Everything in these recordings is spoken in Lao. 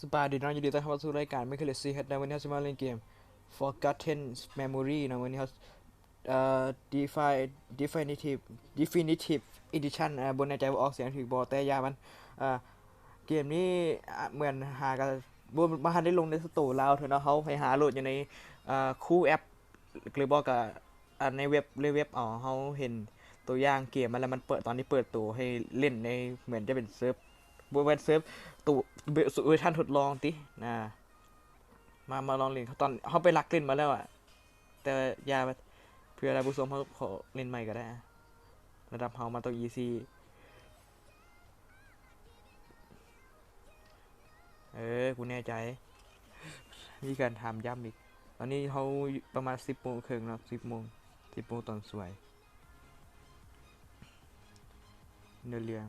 ສະບາຍດີເນາະ, ຍິນດີຕ້ອນຮັບເຂົ້າສູ່ລາຍການ Maker Let's See ເນາະ. ມື້ນີ້ເຮົາຊິມາຫຼິ້ນເກມ Forgotten Memory ເນາະ. ມື້ນີ້ເຮົາ ເອີ Defi- Definitive Definitive Edition ເອີ ບໍ່ແນ່ໃຈວ່າອອກສຽງຖືກບໍ່ ແຕ່ຢ່າມັນ ເອີ ເກມນີ້ ເອີ ເໝືອນຫາກະບໍ່ ບໍ່ທັນໄດ້ລົງໃນສະໂຕລາວເທື່ອເນາະ. ເຮົາໄປຫາໂຫຼດຢູ່ໃນ ເອີ ຄູແອັບ ຫຼືບໍ່ກະ ອັນໃນເວັບ ໃນເວັບເອົາ. ເຮົາເຫັນຕົວຢ່າງເກມມາແລ້ວ ມັນເປີດ ຕອນນີ້ເປີດໂຕໃຫ້ຫຼິ້ນໃນ ເໝືອນຈະເປັນເສີບ ບໍ່ແມ່ນເສີບ ໂຕ ເວີຊັນທົດລອງຕິ ນະ. ມາ ມາລອງຫຼິ້ນ ຕອນເຮົາໄປລັກຫຼິ້ນມາແລ້ວອະ ແຕ່ຢ່າ ເພື່ອທ່ານຜູ້ຊົມ ເຮົາຂໍຫຼິ້ນໃໝ່ກໍໄດ້ອະ. ລະດັບເຮົາມັນຕ້ອງອີຊີ. ເອີ ກູແນ່ໃຈ ມີການຖາມຢ້ຳອີກ. ຕອນນີ້ເຮົາປະມານສິບໂມງເຄິ່ງເນາະ ສິບໂມງ ສິບໂມງຕອນສວຍ. ເນື້ອເລື່ອງ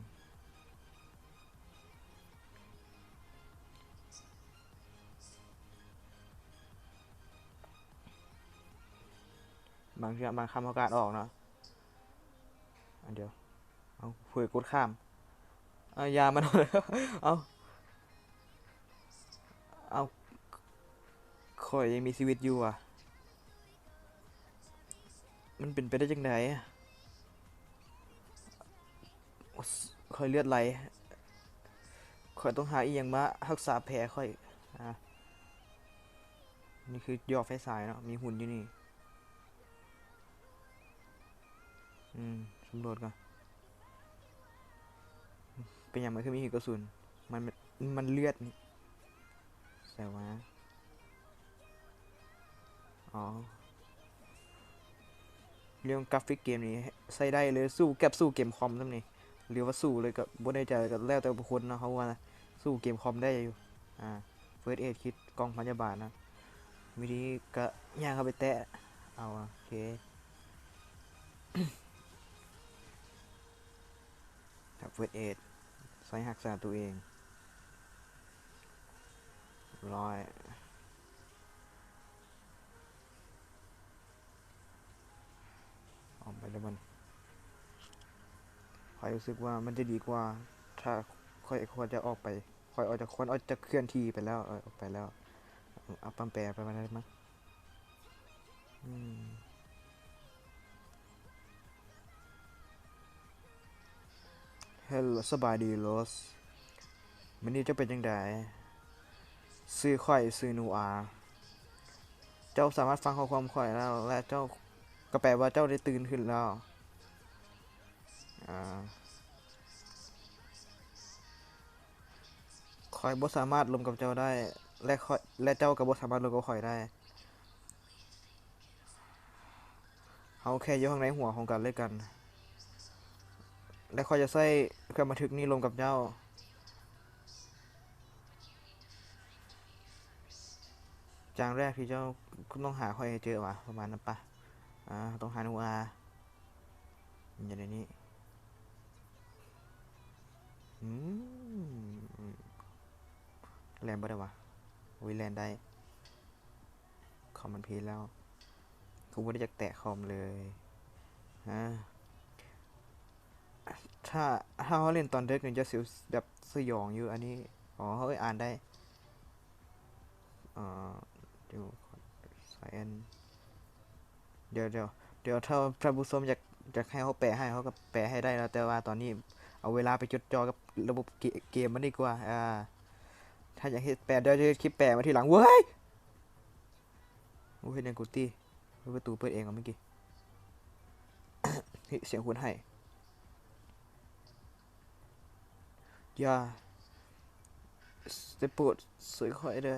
ບາງເທື່ອບາງຄຳເຮົາການອອກເນາະ. ອັນດຽວ ເອົາ ເຜີກົດຂ້າມ. ເອົາ ຢ່າມັນ ເອົາ ເອົາ ຂ້ອຍຍັງມີຊີວິດຢູ່ຫວາ? ມັນເປັນໄປໄດ້ຈັ່ງໃດ? ຂ້ອຍເລືອດໄຫຼ. ຂ້ອຍຕ້ອງຫາອີ່ຫຍັງມາຮັກສາແຜຂ້ອຍ. ອ່າ ນີ້ຄືຢໍ້ໄຟສາຍເນາະ ມີຫຸ່ນຢູ່ນີ້. ອືມ ສຳຫຼວດກ່ອນ. ເປັນຫຍັງມັນຄືມີຮູກະສຸນ? ມັນ ມັນເລືອດນີ້ ໃສ່ວ່າ ອໍ ເລື່ອງກຣາຟິກເກມນີ້ໃຊ້ໄດ້ເລີຍ ສູ້ ແກັບສູ້ເກມຄອມນຳນີ້ ຫຼືວ່າສູ້ເລີຍກໍບໍ່ແນ່ໃຈ ກໍແລ້ວແຕ່ບຸກຄົນເນາະ. ເຮົາວ່າສູ້ເກມຄອມໄດ້ຢູ່. ອ່າ First Aid Kit ກ່ອງພະຍາບານນະ. ວິທີກະຍ່າງເຂົ້າໄປແຕະເອົາ. ໂອເຄ First Aid ໃຊ້ຮັກສາຕົວເອງ. ຮຽບຮ້ອຍ. ອອກໄປແລ້ວມັນ ຂ້ອຍຮູ້ສຶກວ່າມັນຈະດີກວ່າ ຖ້າຂ້ອຍຄວນຈະອອກໄປ ຂ້ອຍອອກຈາກ ຄວນອອກຈາກເຄື່ອນທີ່ໄປແລ້ວ ເອີ ອອກໄປແລ້ວ. ເອົາປ້ຳແປໄປມາໄດ້ມາ. ອືມ ເຮລໂລ ສະບາຍດີ ໂຣສ. ມື້ນີ້ເຈົ້າເປັນຈັ່ງໃດ? ຊື່ຂ້ອຍຊື່ນູອາ. ເຈົ້າສາມາດຟັງຂໍ້ຄວາມຂ້ອຍແລ້ວ ແລະ ເຈົ້າ ກໍແປວ່າເຈົ້າໄດ້ຕື່ນຂຶ້ນແລ້ວ. ອາ ຂ້ອຍບໍ່ສາມາດລົມກັບເຈົ້າໄດ້ ແລະ ຂ້ອຍ ແລະ ເຈົ້າກໍບໍ່ສາມາດລົມກັບຂ້ອຍໄດ້. ເຮົາແຄ່ຢູ່ຂ້າງໃນຫົວຂອງກັນແລະກັນ ແລະ ຂ້ອຍຈະໃຊ້ເຄື່ອງບັນທຶກນີ້ລົມກັບເຈົ້າ. ຢ່າງແລກທີ່ເຈົ້າຕ້ອງຫາຂ້ອຍໃຫ້ເຈີຫວາ ປະມານນັ້ນປະ. ອາ ຕ້ອງຫານູອາ ຢູ່ໃນນີ້. ອືມ ແລ່ນບໍ່ໄດ້ຫວາ? ໂອ້ຍ ແລ່ນໄດ້. ຄອມມັນພີດແລ້ວ ກູບໍ່ໄດ້ຢາກແຕະຄອມເລີຍ. ຮະ ຖ້າ ຖ້າເຮົາຫຼິ້ນຕອນເດິກນີ້ຈະຊິແບບສະຫຍອງຢູ່. ອັນນີ້ ອໍ ເຮົາອ່ານໄດ້. ເອີ ຢູ່ ດຽວ ດຽວ ດຽວ ຖ້າທ່ານຜູ້ຊົມຢາກ ຢາກໃຫ້ເຮົາແປໃຫ້ ເຮົາກໍແປໃຫ້ໄດ້ເນາະ ແຕ່ວ່າຕອນນີ້ເອົາເວລາໄປຈົດຈ່ອກັບລະບົບເກ ເກມມັນດີກວ່າ. ອາ ຖ້າຢາກເຮັດແປ ດຽວຈະເຮັດຄລິບແປມາທີຫຼັງ. ເວີຍ ໂອ້ ເຮັດຫຍັງກູຕິ? ເປີດປະຕູເປີດເອງເອົາເມື່ອກີ້. ເຮີ້ຍ ສຽງຫູດໄຫ້. ຢ່າ ໄດ້ໂປດຊ່ວຍຂ້ອຍເດີ.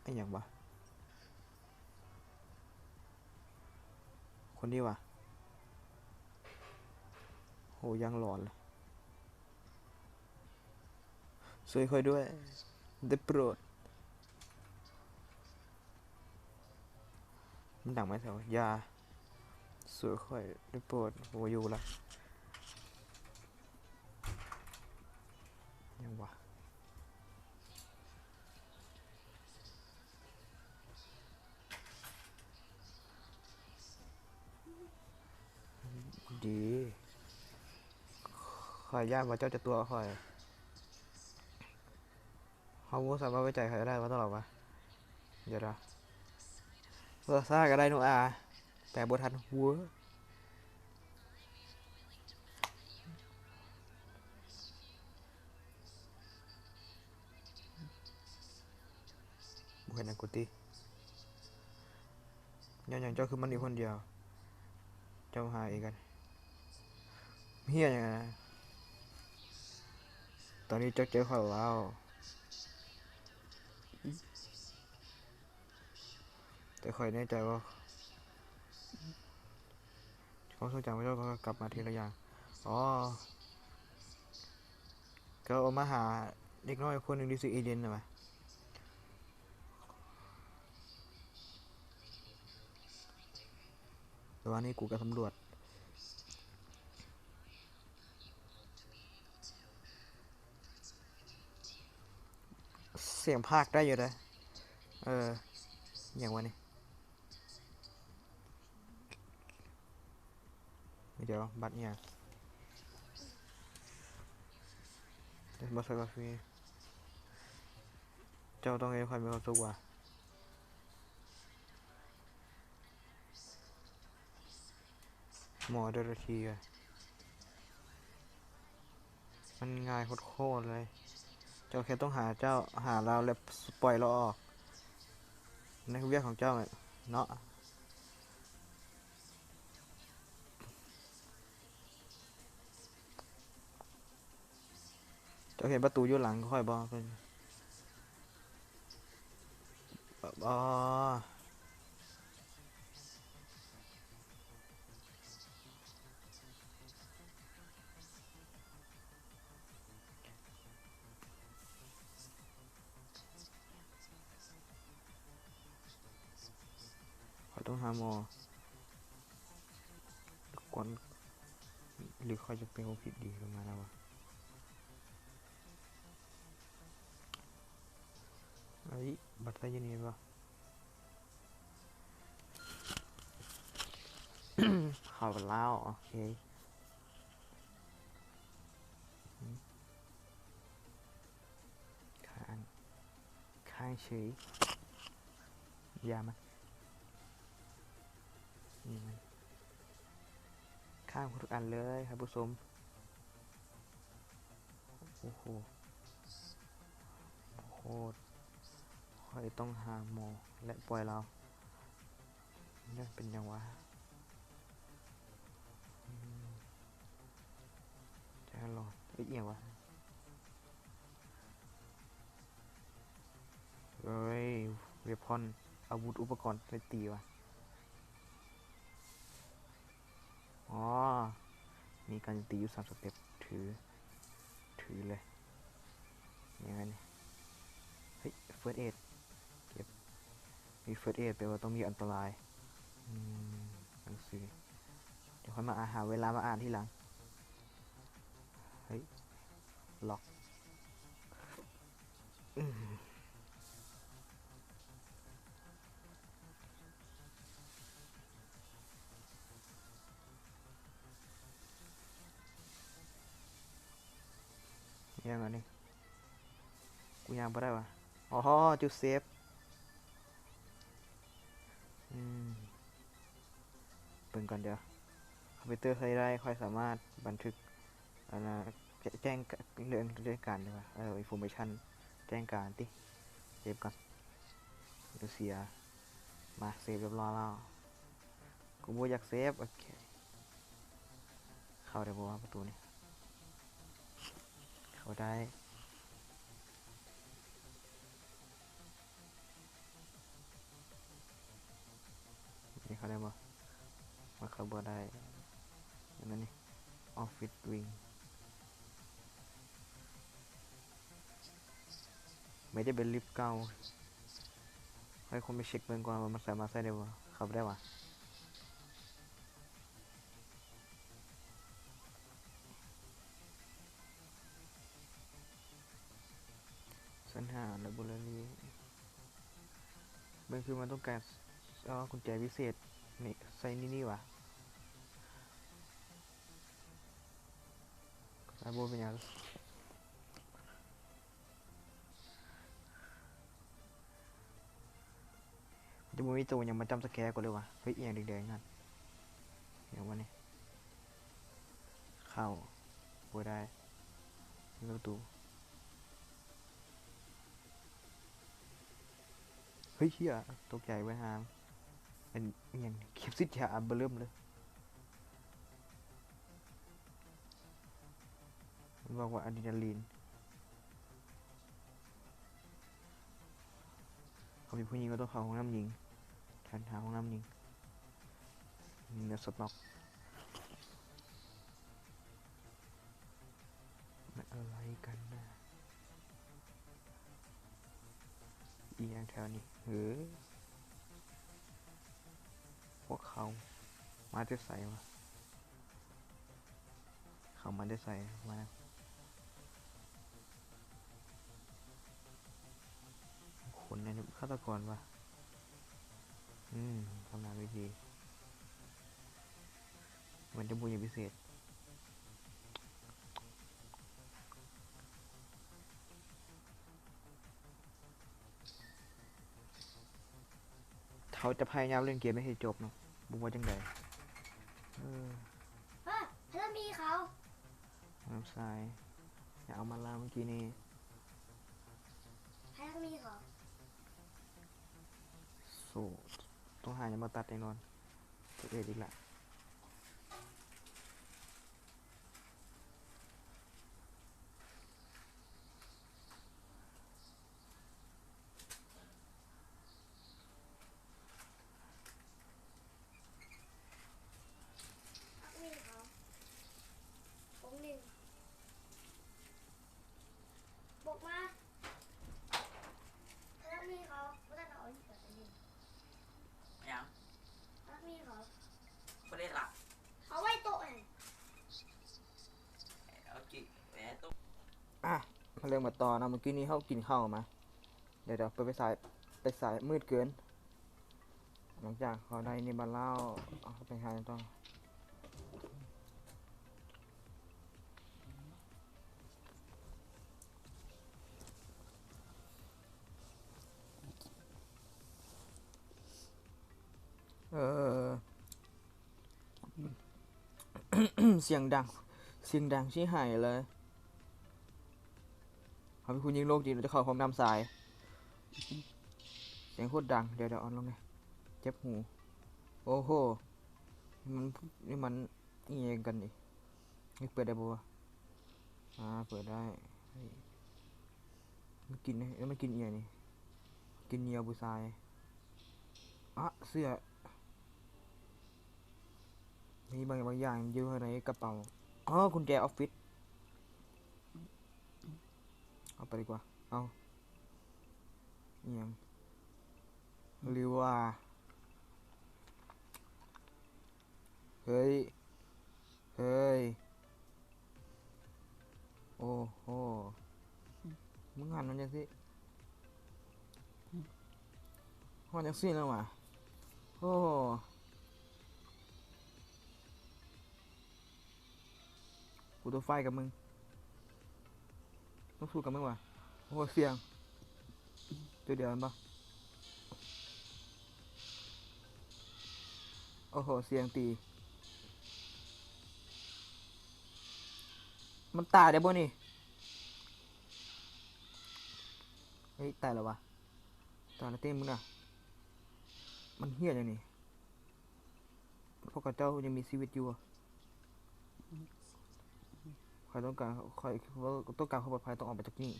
ອີຫຍັງວະ? ຄົນນີ້ວະ? ໂຫ ຢ່າງຫຼອນ. ຊ່ວຍຂ້ອຍດ້ວຍ ໄດ້ໂປດ. ມັນດັງໄປແຖວ ຢ່າ ຊ່ວຍຂ້ອຍໄດ້ໂປດ. ບໍ່ຢູ່ລະ ຫຍັງວະ? ດີ ຂ້ອຍຢ້ານວ່າເຈົ້າຈະຕົວະຂ້ອຍ. ເຮົາບໍ່ສາມາດໄວ້ໃຈໃຜໄດ້ວ່າຕະຫຼອດວ່າ ດຽວນະ ເອີ ຊ້າກໍໄດ້ໂນອາ ແຕ່ບໍ່ທັນຫົວ ບໍ່ເຫັນຫຍັງກູຕິ ຍ້ອນຫຍັງເຈົ້າຄືມານີ້ຄົນດຽວ? ເຈົ້າຫາເອງກັນ. ເຮັດຫຍັງນະ? ຕອນນີ້ເຈົ້າເຈີຂ້ອຍແລ້ວ. ແຕ່ຂ້ອຍແນ່ໃຈວ່າ ຄວາມຊົງຈຳຂອງເຈົ້າກໍກັບມາທີລະຢ່າງ. ອໍ ເຂົາເອົາມາຫາເດັກນ້ອຍຄົນໜຶ່ງທີ່ຊື່ເອເດນນະ. ແຕ່ວ່ານີ້ກູກໍສຳຫຼວດ ສຽງພາກໄດ້ຢູ່ເດ້. ເອີ ຫຍັງວະນີ້? ດຽວ ບັດຫຍັງ? ເຈົ້າຕ້ອງເຮັດໃຫ້ຂ້ອຍມີຄວາມສຸກຫວາ? ໝໍເດລະທີ ມັນງ່າຍໂຄດໆເລີຍ. ເຈົ້າແຄ່ຕ້ອງຫາ ເຈົ້າຫາລາວ ແລະ ປ່ອຍລາວອອກ. ນັ້ນຄືວຽກຂອງເຈົ້າເນາະ. ເຈົ້າເຫັນປະຕູຢູ່ຫຼັງຂ້ອຍບໍ່? ອໍ ຂ້ອຍຕ້ອງຫາໝໍກ່ອນ ຫຼືຂ້ອຍຈະເປັນຄົນຜິດດີປະມານນັ້ນຫວາ? ເອີຍ ບັດໃສ່ຢູ່ນີ້ແມ່ນບໍ່? ເຂົ້າແລ້ວ ໂອເຄ. ຄ້າງ ຄ້າງເສີຍ ຢ່າມາ ນີ້ມັນຄ້າງທຸກອັນເລີຍທ່ານຜູ້ຊົມ. ໂອ້ໂຫ ໂຄດ ຂ້ອຍຕ້ອງຫາໝໍ ແລະ ປ່ອຍລາວ. ມັນເປັນຫຍັງວະ? ອືມ ຈະລອດ ເອີຍ ອີ່ຫຍັງວະ? ເອີຍ ເວພອນ ອາວຸດ ອຸປະກອນໄດ້ຕີວະ. ອໍ ມີການໂຈມຕີຢູ່ສາມສະເຕັບ. ຖື ຖືເລີຍ. ຍັງໄງນີ້? ເຮີ້ຍ ເຟີສເອດ ເກັບ. ມີເຟີສເອດ ແປວ່າຕ້ອງມີອັນຕະລາຍ. ອືມ ໜັງສື. ດຽວຂ້ອຍມາ ຫາເວລາມາອ່ານທີຫຼັງ. ເຮີ້ຍ ລັອກ. ອືມ ຫຍັງອັນນີ້? ກູຍ່າງບໍ່ໄດ້ຫວາ? ອໍ ຈຸດເຊບ. ອືມ ເບິ່ງກ່ອນເດີ. ຄອມພິວເຕີໃຊ້ໄດ້ ຂ້ອຍສາມາດບັນທຶກ ອັນນ່າ ແຈ້ງ ເລື່ອງແຈ້ງການດີກວ່າ ເອີ ອິນຟໍເມຊັນ ແຈ້ງການຕິ. ເຊບກ່ອນ ດຽວເສຍ. ມາ ເຊບຮຽບຮ້ອຍແລ້ວ. ກູບໍ່ຢາກເຊບ. ໂອເຄ ເຂົ້າໄດ້ບໍ່ວະປະຕູນີ້? ເຂົ້າໄດ້. ນີ້ເຂົ້າໄດ້ບໍ່? ມັນເຂົ້າບໍ່ໄດ້. ອັນນັ້ນນີ້ ອອບຟິດວິງ ແມ່ນຈະເປັນລິບເກົ່າ. ຂ້ອຍຄົງໄປເຊັກເບິ່ງກ່ອນວ່າມັນສາມາດໃຊ້ໄດ້ບໍ່? ເຂົ້າໄປໄດ້ຫວາ? ຊັ້ນຫ້າ ໄລບຣາຣີ ມັນຄືມັນຕ້ອງການ ເອົາກຸນແຈພິເສດນີ້ ໃສ່ໃນນີ້ຫວາ? ອາ ບໍ່ເປັນຫຍັງ. ຍັງບໍ່ມີໂຕຫຍັງມາຈຳສະແກກວ່າເລີຍຫວາ? ເຮີ້ຍ ອີ່ຫຍັງແດງໆນັ້ນ? ຫຍັງວະນີ້? ເຂົ້າບໍ່ໄດ້ ມີປະຕູ. ເຮີ້ຍ ເຮີ້ຍ ຕົກໃຈເວີຍຫາງ. ເປັນອີ່ຫຍັງ? ເຂັມສີດຢາອັນເບີເລີ່ມເລີຍ. ມັນບອກວ່າອາດຣີນາລີນ. ເຂົາເປັນຜູ້ຍິງກໍຕ້ອງເຂົ້າຫ້ອງນ້ຳຍິງ. ທ່ານຫາຫ້ອງນ້ຳຍິງ. ເນື້ອສະຕັອກ. ມັນອະໄລກັນນະ? ອີ່ຫຍັງແຖວນີ້? ເອີ ພວກເຂົາມາແຕ່ໃສວະ? ເຂົາມາແຕ່ໃສ? ມາ ຄົນນັ້ນຄາດຕະກອນວະ. ອືມ ທຳງານເວທີ ມັນຈະບໍ່ມີຫຍັງພິເສດ. ເຮົາຈະພະຍາຍາມຫຼິ້ນເກມໃຫ້ຈົບເນາະ ບໍ່ວ່າຈັ່ງໃດ. ເອີ ເອີ ພະລາມີເຂົາ ນ້ຳຊາຍ ຢ່າເອົາມາລາເມື່ອກີ້ນີ້. ພະລາມີເຂົາ ໂຊ ຕ້ອງຫາຫຍັງມາຕັດແນ່ນອນ. ຕົວເອງອີກລະ. ມີເຂົາ ກົງໜຶ່ງ ບົກມາ. ພະລາມີເຂົາບໍ່ທັນເອົາອີກແລ້ວ. ຫຍັງ? ພະລາມີເຂົາ ບໍ່ໄດ້ລະ ເອົາໄວ້ໂຕະຫັ້ນ. ເອົາຈິ ໄວ້ໂຕະ. ອ່ະ ມາເລີ່ມກັນຕໍ່ເນາະ. ມື້ກີ້ນີ້ເຮົາກິນເຂົ້າມາ ດຽວໆ ໄປ ໄປສາຍ ໄປສາຍ ມືດເກີນ. ຫຼັງຈາກເຮົາໄດ້ນີ້ມາແລ້ວ ເຮົາໄປຫາຫຍັງຕໍ່? ເອີ ສຽງດັງ ສຽງດັງຊິຫາຍເລີຍ. ເຮົາເປັນຜູ້ຍິງໂລກຈິງ ເຮົາຈະເຂົ້າຫ້ອງນ້ຳຊາຍ. ສຽງໂຄດດັງ. ດຽວໆ ເອົາລົງແດ່ ເຈັບຫູ. ໂອ້ໂຫ ມັນ ນີ້ມັນອີ່ຫຍັງກັນນີ້? ນີ້ເປີດໄດ້ບໍ່ວະ? ອ່າ ເປີດໄດ້. ເຮີ້ຍ ມາກິນ ເອີ ມາກິນອີ່ຫຍັງນີ້? ກິນເຫຍື່ອຜູ້ຊາຍ. ອະ ເສື້ອ. ມີບາງ ບາງຢ່າງຢູ່ໃນກະເປົາ. ອໍ ກຸນແຈອອບຟິດ. ເອົາໄປດີກວ່າ. ເອົາ ອີ່ຫຍັງ? ຫຼືວ່າ ເຮີ້ຍ ເຮີ້ຍ ໂອ້ໂຫ ມຶງຫັນມັນຈັ່ງຊີ້ ຮອດຈັ່ງຊີ້ແລ້ວຫວາ? ໂອ້ ກູໂຕໄຟກັບມຶງ ຕ້ອງສູ້ກັບມຶງຫວາ? ໂອ້ໂຫ ສຽງ ຕົວດຽວແມ່ນບໍ່? ໂອ້ໂຫ ສຽງຕີ ມັນຕາຍໄດ້ບໍ່ນີ້? ເຮີ້ຍ ຕາຍແລ້ວຫວາ? ຕາຍແລ້ວຕິ ມຶງນະ ມັນເຫື່ອຫຍັງນີ້? ພວກເຂົາເຈົ້າຍັງມີຊີວິດຢູ່. ຂ້ອຍຕ້ອງການ ຂ້ອຍຕ້ອງການຄວາມປອດໄພ ຕ້ອງອອກໄປຈາກນີ້.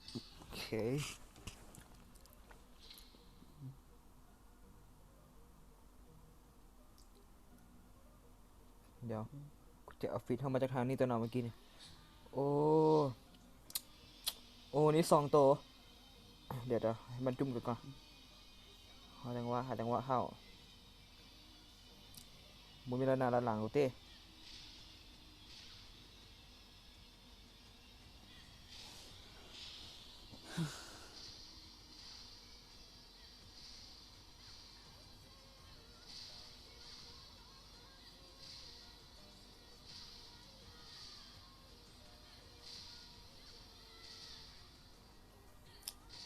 ໂອເຄ ດຽວ ກຸນແຈອອບຟິດເຮົາມາຈາກທາງນີ້ຕົວະເນາະ ເມື່ອກີ້ນີ້. ໂອ້ ໂອ້ ນີ້ສອງໂຕ. ດຽວໆ ໃຫ້ມັນຈຸ່ມກັນກ່ອນ ຫາຈັງຫວະ ຫາຈັງຫວະເຂົ້າ. ບໍ່ມີລັດໜ້າລັດຫຼັງໂອເຕ.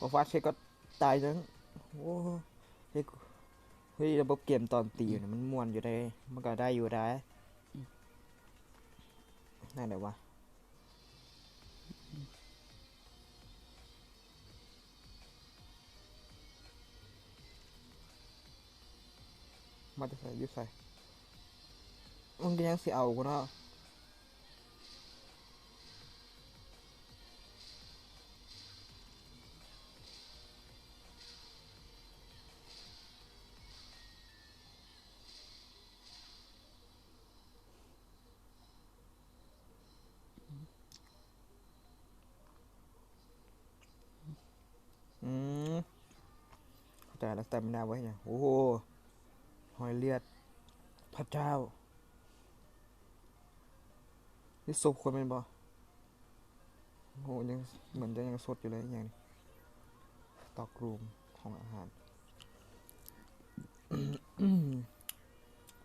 ບໍ່ຟາດເຊັກກໍຕາຍຈັ່ງ. ໂອ້ ເຮີ້ຍ ເຮີ້ຍ ລະບົບເກມຕອນຕີຢູ່ນີ້ມັນມ່ວນຢູ່ເດ້ ມັນກໍໄດ້ຢູ່ໄດ໋. ນັ້ນແຫຼະວະ. ມາແຕ່ໃສ? ຢູ່ໃສ? ມັນກໍຍັງຊິເອົາກູເນາະ. ອືມ ເຂົ້າໃຈແລ້ວ ສະຕາມິນາໄວ້ຫຍັງ? ໂອ້ໂຫ ຮອຍເລືອດ ພະເຈົ້າ ນີ້ສົບຄົນແມ່ນບໍ່? ໂອ້ ຍັງ ເໝືອນຈະຍັງສົດຢູ່ເລີຍ ອີຫຍັງນີ້? ສະຕັອກຣູມ ຫ້ອງອາຫານ.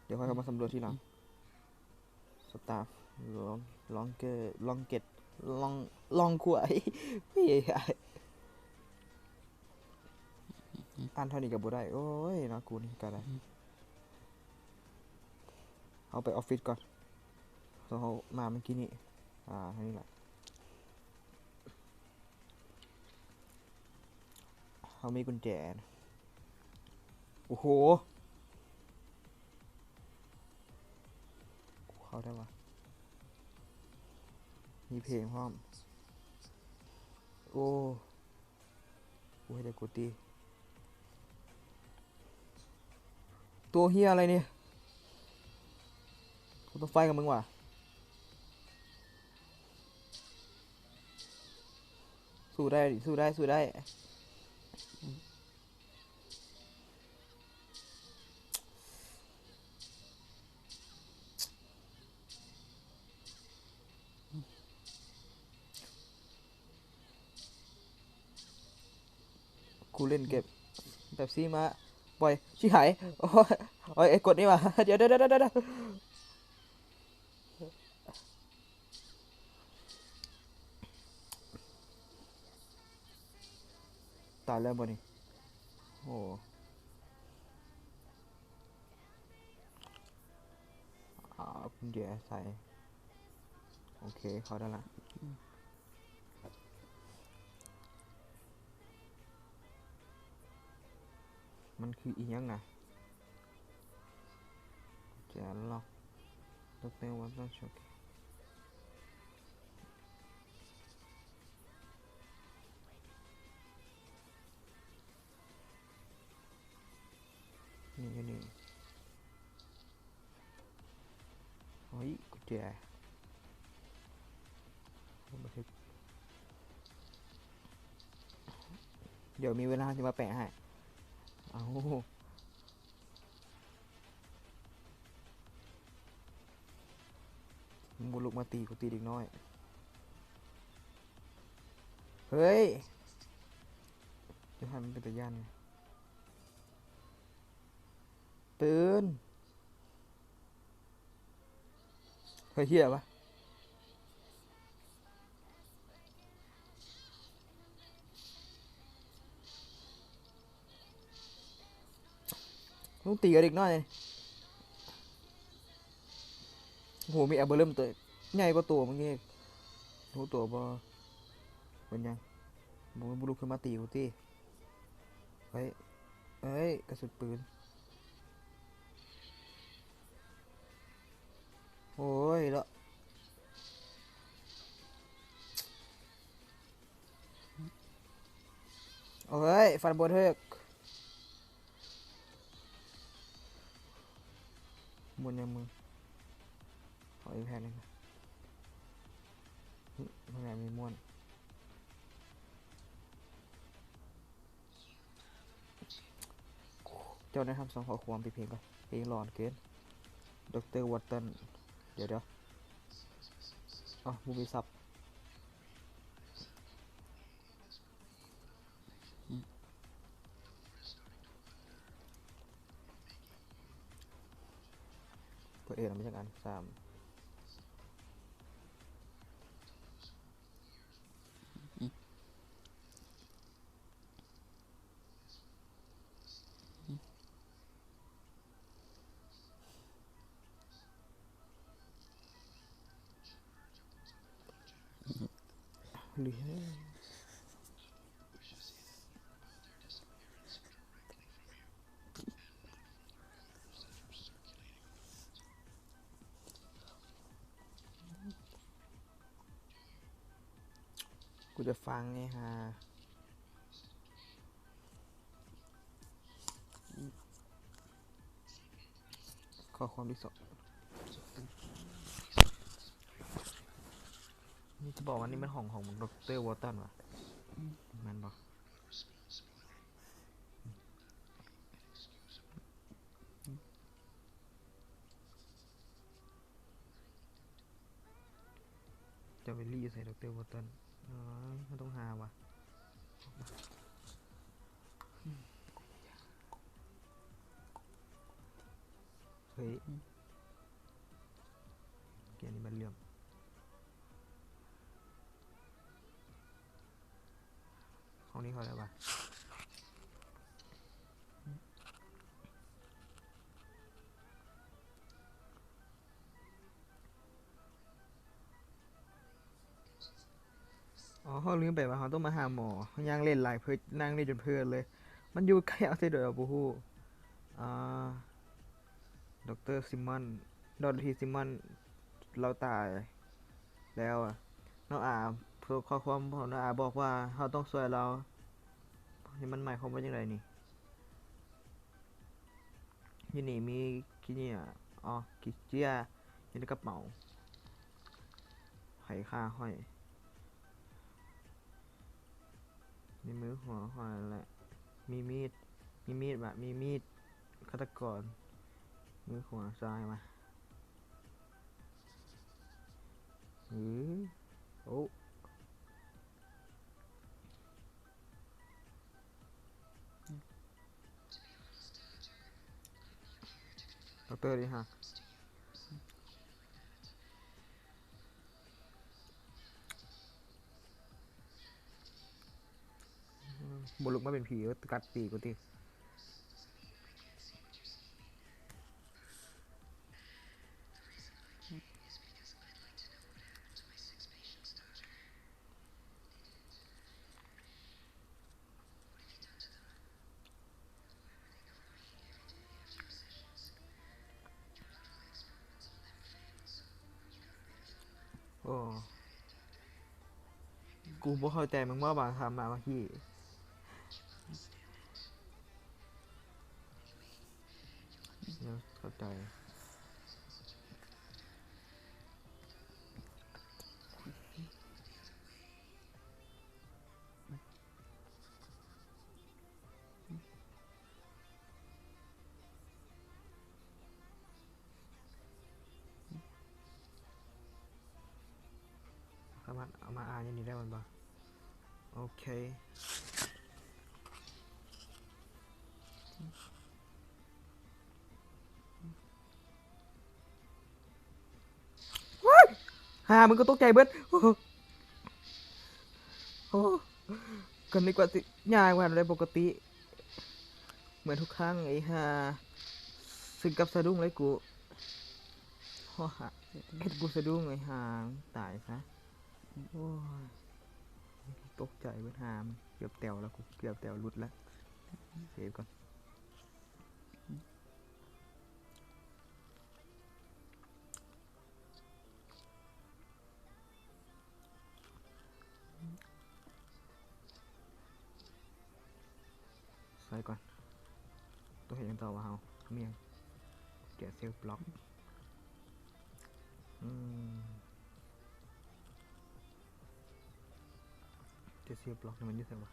ດຽວຂ້ອຍເຂົ້າມາສຳຫຼວດທີຫຼັງ. ສະຕາຟ ລອງ ລອງເກີ ລອງເກັດ ລອງ ລອງຄວາຍ ເອີຍ ອ່ານເທົ່ານີ້ກໍບໍ່ໄດ້. ໂອ້ຍ ເນາະ ກູນີ້ກໍໄດ້. ເຮົາໄປອອບຟິດກ່ອນ ເຮົາມາມື້ກີ້ນີ້. ອ່າ ທາງນີ້ລະ. ເຮົາມີກຸນແຈ. ໂອ້ໂຫ ເຂົ້າໄດ້ວະ ມີເພງພ້ອມ. ໂອ້ ກູເຮັດໃຫ້ກູຕີ ຕົວເຫຍອະໄລນີ້ ກູຕ້ອງໄຟກັບມຶງວ່າ. ສູ້ໄດ້ ສູ້ໄດ້ ສູ້ໄດ້. ກູເຫຼັ້ນເກັບແປັບຊີມາ ປ່ອຍ ຊິຫາຍ. ໂອ້ຍ ໂອ້ຍ ກົດນີ້ຫວ່າ. ດຽວ ດຽວ ດຽວ ດຽວ. ຕາຍແລ້ວບໍ່ນີ້? ໂອ້ ອາ ກຸນແຈໃສ່. ໂອເຄ ເຂົ້າໄດ້ລະ. ມັນຄືອີ່ຫຍັງນະ? ກຸນແຈລັອກ ດັອກເຕີ ວັອນຕັນ ໂອເຄ. ນີ້ຢູ່ນີ້. ໂອ້ຍ ກຸນແຈ ດຽວມີເວລາຊິມາແປະໃຫ້. ເອົາ ມຶງບໍ່ລຸກມາຕີ ກູຕີເດັກນ້ອຍ. ເຮີ້ຍ ຢ່າໃຫ້ມັນເປັນຕາຢ້ານ. ຕື່ນ ເຮີ້ຍ ເຫຍວະ. ລູກຕີກັບເດັກນ້ອຍ. ໂອ້ໂຫ ມີແອັບເບີເລີ່ມໂຕໃຫຍ່ກວ່າໂຕເມື່ອກີ້. ຮູ້ຕົວບໍ່? ເປັນຫຍັງ? ບໍ່ ບໍ່ລຸກຂຶ້ນມາຕີກູຕິ? ເຮີ້ຍ ເອີຍ ກະສຸນປືນ. ໂອ້ຍເນາະ. ໂອ້ຍ ຟັນບໍ່ຖືກ. ໝົດຍັງມຶງ? ຂໍອີກແຜ່ນໜຶ່ງ. ຫຶ ມັນແມ່ນມີມ່ວນ. ເຈົ້າໄດ້ຮັບສອງຂໍ້ຄວາມຕິດເພງກ່ອນ. ເພງຫຼອນເກີນ. ດັອກເຕີ ວັອນຕັນ. ດຽວໆ. ເອົ້າ ບໍ່ມີສັບ. ເປີດເອນະ ມີຈັກອັນ? ສາມ. ຫຼື ກູຈະຟັງໄອ້ຫ່າ ຂໍ້ຄວາມທີ່ສອງ ນີ້ຈະບອກວ່ານີ້ແມ່ນຫ້ອງຂອງ ດຣ. ວໍຕັນຫວາ? ແມ່ນບໍ່? ເຈົ້າໄປລີ້ຢູ່ໃສ ດຣ. ວໍຕັນ? ເອີ ເຮົາຕ້ອງຫາຫວາ? ເຮີ້ຍ ແກນີ້ມັນເຫຼືອມ. ຫ້ອງນີ້ເຂົ້າໄດ້ປະ? ອໍ ເຮົາລືມໄປວ່າເຮົາຕ້ອງມາຫາໝໍ. ເຮົາຍ່າງເລ່ນຫຼາຍເພີດ ນັ່ງເລ່ນຈົນເພີດເລີຍ. ມັນຢູ່ໃກ້ເອົາເສດໂດຍເຮົາບໍ່ຮູ້. ອາ ດຣ. ຊິມອນ ດຣ. ຊິມອນ ລາວຕາຍແລ້ວ. ນ້ອງອາສົ່ງຂໍ້ຄວາມ ນ້ອງອາບອກວ່າເຮົາຕ້ອງຊ່ວຍລາວ. ນີ້ມັນໝາຍຄວາມວ່າຈັ່ງໃດນີ້? ຢູ່ນີ້ມີຂີ້ເຫຍື້ອ ອໍ ຂີ້ເຈຍຢູ່ໃນກະເປົາ. ໃຜຂ້າຂ້ອຍ? ມີມື ຫົວຂ້ອຍ ແລະ ມີມີດ. ມີມີດຫວາ? ມີມີດ. ຄາດຕະກອນ ມືຂວາ ຊ້າຍຫວາ? ເອີ ໂອ້. ດຣ. ເດຮາ ບໍ່ລຸກມາເປັນຜີ ກັດຕີກວ່າຕິ. ໂອ້ ກູບໍ່ເຂົ້າໃຈມຶງເວົ້າບາງຄຳມາເມື່ອກີ້. ເຂົ້າໃຈ. ສາມາດເອົາມາອ່ານຢູ່ນີ້ໄດ້ແມ່ນບໍ່? ໂອເຄ. ວ້າຍ! ຫາ ມຶງກໍຕົກໃຈເບິດ. ໂອ້ ໂອ້ ກໍນຶກວ່າຊິຍ່າງມາໄດ້ປົກກະຕິ ເໝືອນທຸກຄັ້ງ. ໄອ້ຫ່າ ເຊິ່ງກັບສະດຸ້ງເລີຍກູ. ໂອ້ ເຮັດກູສະດຸ້ງ ໄອ້ຫ່າ ຕາຍຊະ. ໂອ້ຍ ຕົກໃຈເບິດ ຫາ ເກືອບແຕວແລ້ວ ເກືອບແຕວຫຼຸດແລ້ວ. ເຊບກ່ອນ. ໃສ່ກ່ອນ. ຕ້ອງເຮັດຫຍັງຕໍ່ວະເຮົາ? ມີຫຍັງ? ແກະເຊວບລັອກ. ອືມ ແກະເຊວບລັອກນີ້ມັນຢູ່ໃສວະ?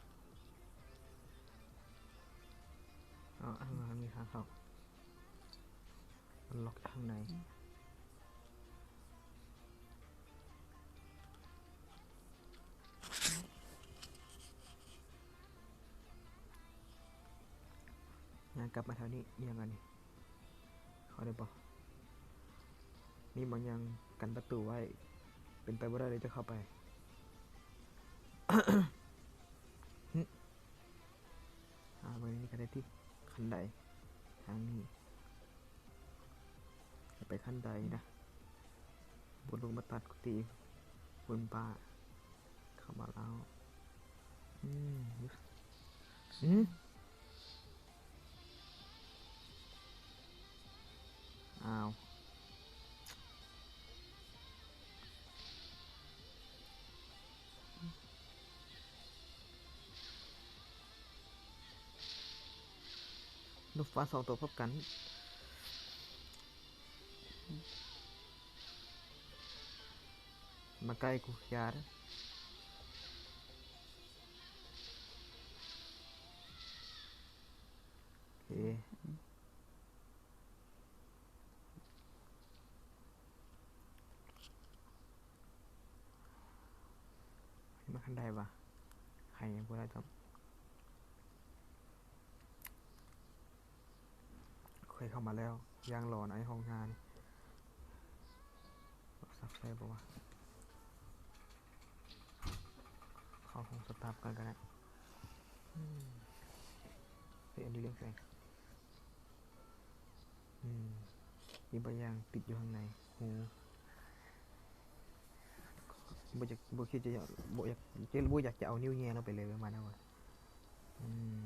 ເອົາ ອັນນີ້ທາງເຂົ້າ. ມັນລັອກທາງໃດ? ຍ່າງກັບມາແຖວນີ້. ອີ່ຫຍັງອັນນີ້? ເຂົ້າໄດ້ບໍ່? ມີບາງຢ່າງກັນປະຕູໄວ້. ເປັນໄປບໍ່ໄດ້ເລີຍຈະເຂົ້າໄປ. ຫຶ ຫາເບິ່ງນີ້ກໍໄດ້ຕິ ຂັ້ນໄດທາງນີ້. ໄປຂັ້ນໃດນະ ບໍ່ລົງມາຕັດກູຕິ ຄົນບ້າ. ເ ເຂົ້າມາແລ້ວ. ອືມ ອືມ ອ້າວ ນົກຟ້າສອງໂຕພົບກັນ. ມາໃກ້ກູ ຢ່າເດີ້. ໂອເຄ ມາຄັນໃດວະ? ໃຫ້ບໍ່ໄດ້ຕ້ອງ. ເຄີຍເຂົ້າມາແລ້ວ ຢ່າງຫຼອນ ໄອ້ຫ້ອງຫ້ານີ້ ສັບໃສ່ບໍ່ວະ? ເຂົ້າຫ້ອງສະຕາຟກ່ອນກໍໄດ້. ອືມ ເຮັດອັນນີ້ເລື່ອງໃສ່. ອືມ ມີບາງຢ່າງຕິດຢູ່ຂ້າງໃນຫູ ບໍ່ຢາກ ບໍ່ຄິດຈະ ບໍ່ຢາກ ບໍ່ຢາກຈະເອົານິ້ວແຫຍ່ລົງໄປເລີຍ ປະມານນັ້ນ. ອືມ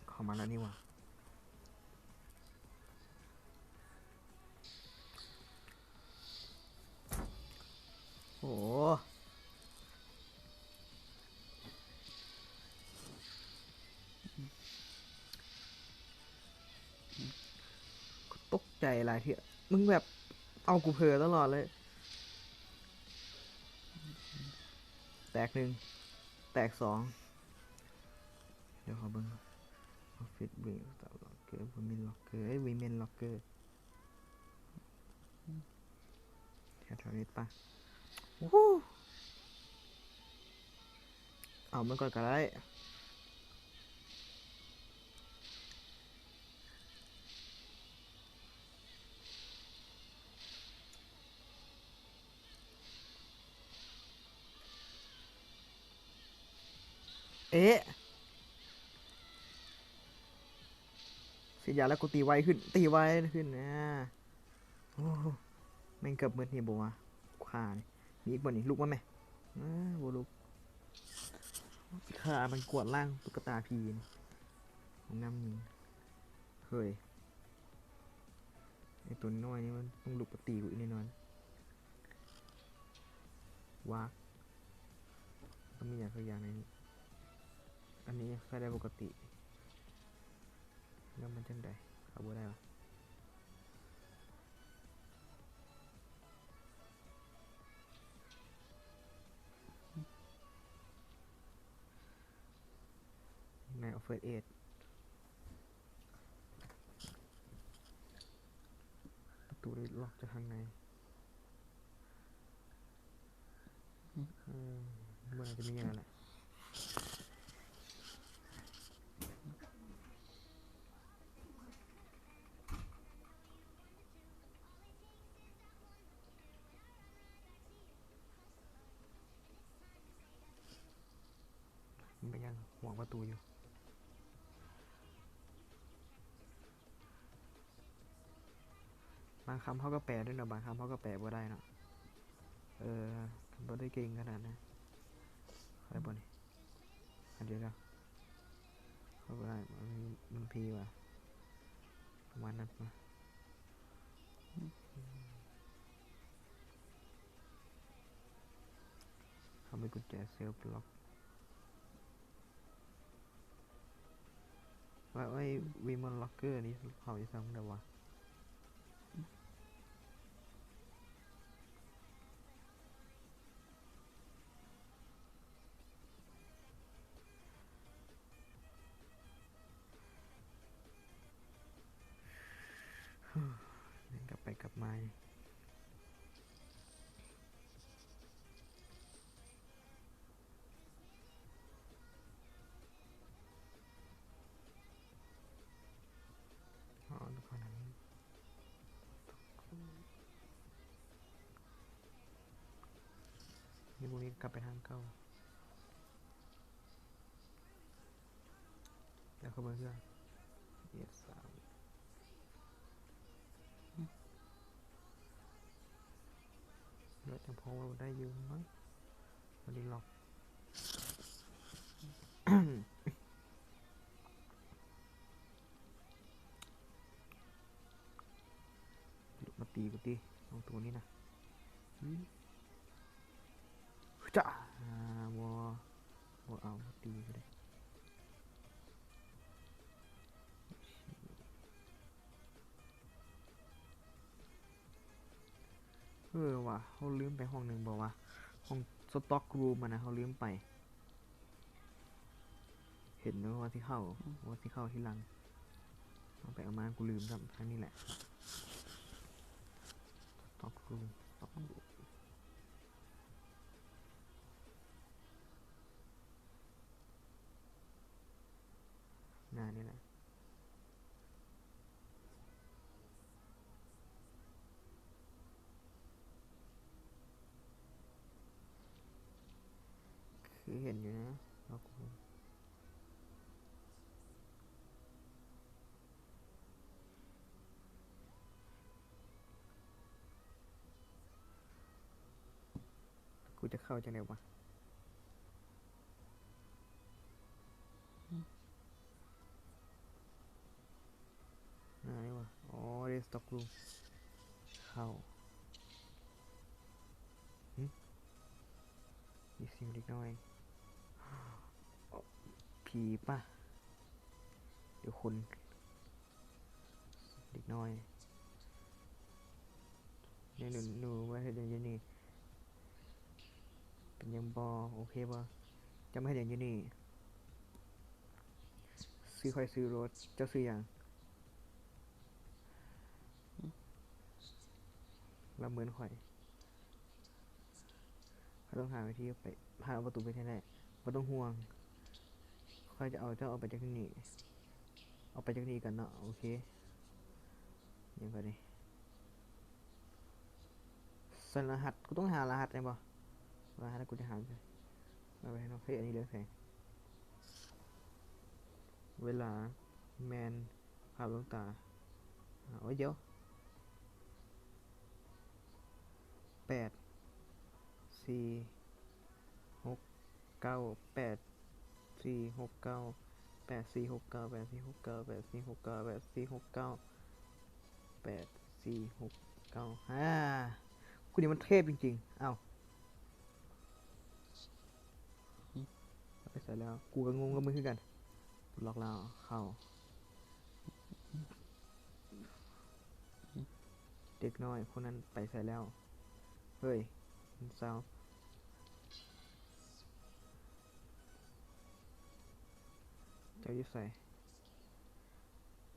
ເຂົ້າມາແລ້ວນີ້ຫວ່າ. ໂອ້ ຕົກໃຈຫຼາຍເທື່ອ ມຶງແບບເອົາກູເຜີຕະຫຼອດເລີຍ. ແຕກໜຶ່ງ ແຕກສອງ. ດຽວຂໍເບິ່ງ Office Wing Star Locker Women Locker ເອີຍ Women Locker ແຖວໆນີ້ປະ. ໂອ້ໂຫ ເອົາມັນກ່ອນກໍໄດ້. ເອະ ສີດຢາແລ້ວ ກູຕີໄວຂຶ້ນ ຕີໄວຂຶ້ນນະ. ໂອ້ ແມ່ງເກືອບໝົດນີ້ບໍ່ວະ? ຂ້ານີ້ ມີອີກບໍ່ນີ້? ລຸກມາແມ. ເອີ ບໍ່ລຸກ. ຂ້າມັນກວາດລ້າງຕຸກກະຕາຜີນີ້ ຫ້ອງນ້ຳຍິງ. ເຮີ້ຍ ໄອ້ຕົວນ້ອຍນີ້ມັນຕ້ອງລຸກມາຕີກູອີກແນ່ນອນ. ວາກ ຕ້ອງມີຫຍັງສັກຢ່າງໃນນີ້. ອັນນີ້ໃຊ້ໄດ້ປົກກະຕິ ແລ້ວມັນຈັ່ງໃດ? ເຂົ້າບໍ່ໄດ້ຫວາ? ໃນ Office Aid ປະຕູນີ້ລັອກຈາກຂ້າງໃນ. ອືມ ມັນອາດຈະມີອັນນັ້ນແຫຼະ. ມັນກໍຍັງຫວງປະຕູຢູ່. ບາງຄຳເຮົາກໍແປໄດ້ເນາະ, ບາງຄຳເຮົາກໍແປບໍ່ໄດ້ເນາະ. ເອີ ບໍ່ໄດ້ເກັ່ງຂະໜາດນັ້ນ. ໄດ້ບໍ່ນີ້? ອັນດຽວເດີ. ເຂົ້າບໍ່ໄດ້ ມັນ ມັນພີວ່າ ປະມານນັ້ນມາ. ເຮົາມີກຸນແຈເຊວລັອກ. ວ່າ ໂອ້ຍ Women Locker ນີ້ເຂົ້າຢູ່ທາງໃດວະ? ເດີນກັບໄປກັບມາຢູ່. ອໍ ນີ້ ບໍ່ມີ ກັບໄປທາງເກົ່າ. ເຂົ້າມາເທື່ອ ເອັດສາມ ແລ້ວຈັ່ງພໍເວົ້າໄດ້ຢູ່ມັ້ງ ບໍ່ໄດ້ລັອກ. ມາຕີກູຕິ ສອງໂຕນີ້ນະ ອື ຈະ ອ່າ ບໍ່ ບໍ່ເອົາ ບໍ່ຕີກໍໄດ້. ເອີວ່າ ເຮົາລືມໄປຫ້ອງໜຶ່ງບໍ່ວະ ຫ້ອງ stock room ຫັ້ນນະ ເຮົາລືມໄປ. ເຫັນຢູ່ວ່າຊິເຂົ້າ ອືມ ວ່າຊິເຂົ້າທີຫຼັງ ເອົາໄປເອົາມາ ກູລືມຊ້ຳ ທາງນີ້ແຫຼະ stock room stock room ໜ້ານີ້ແຫຼະ. ຄືເຫັນຢູ່ນະ ກູຈະເຂົ້າຈັ່ງໃດວະ? ອາ ນີ້ຫວາ ອໍ stock room ເຂົ້າ ຫຶ ມີສຽງເດັກນ້ອຍ ຜີປະ ຫຼືຄົນ ເດັກນ້ອຍ ນີ້ໜູ ໜູມາເຮັດຫຍັງຢູ່ນີ້? ເປັນຫຍັງບໍ່ ໂອເຄບໍ່? ເຈົ້າມາເຮັດຫຍັງຢູ່ນີ້? ຊື່ຂ້ອຍຊື່ໂຣດ ເຈົ້າຊື່ຫຍັງ? ລາວເໝືອນຂ້ອຍ. ຂ້ອຍຕ້ອງຫາວິທີໄປ ຜ່ານເອົາປະຕູໄປແທ້ໆ. ບໍ່ຕ້ອງຫ່ວງ. ຂ້ອຍຈະເອົາເຈົ້າອອກໄປຈາກທີ່ນີ້. ອອກໄປຈາກນີ້ກ່ອນເນາະ. ໂອເຄ. ຫຍັງບາດນີ້? ໃສ່ລະຫັດ. ກູຕ້ອງຫາລະຫັດແມ່ນບໍ່? ລະຫັດກູຈະຫາໃສ? ເອົາໄປໃຫ້ນ້ອງ. ເຮີ້ຍ ອັນນີ້ເລື່ອງແສງ. ເວລາແມ່ນ ພາບລວງຕາ. ໂອ້ຍ ດຽວ ແປດ ສີ່ ຫົກ ເກົ້າ ແປດ ສີ່ ຫົກ ເກົ້າ ແປດ ສີ່ ຫົກ ເກົ້າ ແປດ ສີ່ ຫົກ ເກົ້າ ແປດ ສີ່ ຫົກ ເກົ້າ ແປດ ສີ່ ຫົກ ເກົ້າ ແປດ ສີ່ ຫົກ ເກົ້າ. ອາ ຜູ້ນີ້ມັນເທບຈິງໆ. ອ້າວ ໄປໃສແລ້ວ? ກູກໍງົງກັບມຶງຄືກັນ. ລັອກແລ້ວ ເຂົ້າ. ເດັກນ້ອຍຄົນນັ້ນໄປໃສແລ້ວ? ເຮີ້ຍ ເຊົາ. ເຈົ້າຢູ່ໃສ?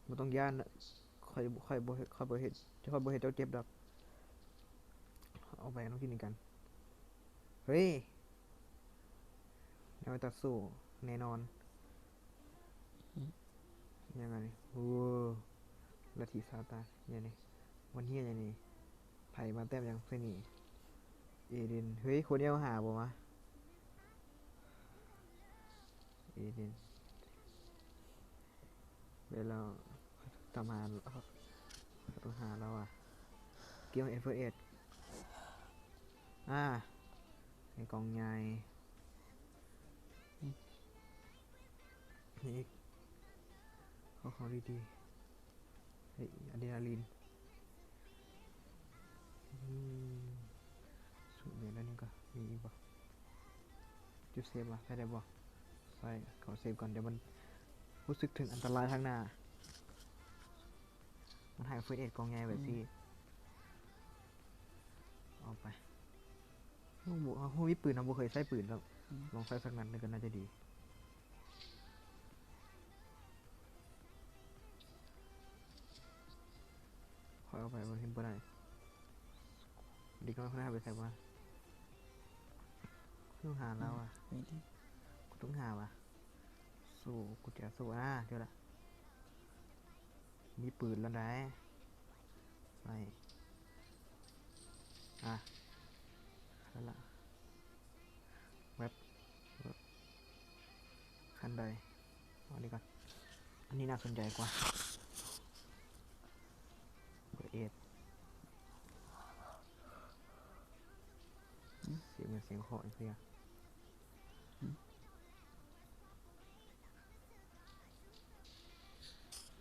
ບໍ່ຕ້ອງຢ້ານ. ຂ້ອຍ ຂ້ອຍບໍ່ເຮັດ ຂ້ອຍບໍ່ເຮັດ ຂ້ອຍບໍ່ເຮັດເຈົ້າເຈັບດອກ. ອອກໄປນອກທີ່ນີ້ກັນ. ເຮີ້ຍ ແນວຕາສູ້ແນ່ນອນ. ຫຍັງອັນນີ້? ໂອ້ ລັດທິຊາຕານ. ຫຍັງນີ້? ມັນເຮັດຫຍັງນີ້? ໃຜມາແຕ້ມຫຍັງໃສ່ນີ້? ເອເດນ. ເຮີ້ຍ ຄົນດຽວຫາບໍ່ວະ? ເອເດນ. ເວລາຕາມຫາ ຕ້ອງຫາລາວວ່າ ເກມເອັນເຟີເອັດ. ອາ ໃນກ່ອງໃຫຍ່ ນີ້ອີກ ເອົາຂອງດີໆ. ເຮີ້ຍ ອາດຣີນາລີນ. ອືມ ສູດເດ ແລ້ວນີ້ກໍມີອີກບໍ່? ຈຸດເຊບວະ ໃຊ້ໄດ້ບໍ່? ໃຊ້ ຂໍເຊບກ່ອນ ດຽວມັນຮູ້ສຶກເຖິງອັນຕະລາຍທາງໜ້າ. ມັນໃຫ້ເຟີສເອດກ່ອງໃຫຍ່ແບບນີ້. ອືມ ເອົາໄປ. ເຮົາບໍ່ ເຮົາມີປືນ ເຮົາບໍ່ເຄີຍໃຊ້ປືນແລ້ວ. ອືມ ລອງໃຊ້ສັກນັດໜຶ່ງກໍໜ້າຈະດີ. ຂ້ອຍເອົາໄປບໍ່ເຫັນບໍ່ໄດ້. ເດັກນ້ອຍຄົນນັ້ນເອົາໄປໃສວະ? ຄືຫາລາວອະ? ອືມ ນີ້ຕິ ກູຕ້ອງຫາວະ. ສູ້ ກູຈະສູ້. ອາ ເຈີລະ. ມີປືນແລ້ວໄດ໋. ໃສ່ ອາ ນັ້ນລະ ແວັບ ແວັບ ຂັ້ນໄດ. ເອົາອັນນີ້ກ່ອນ. ນີ້ໜ້າສົນໃຈກວ່າ ເບີດເອດ. ສຽງເໝືອນສຽງເຄາະອີກເທື່ອ.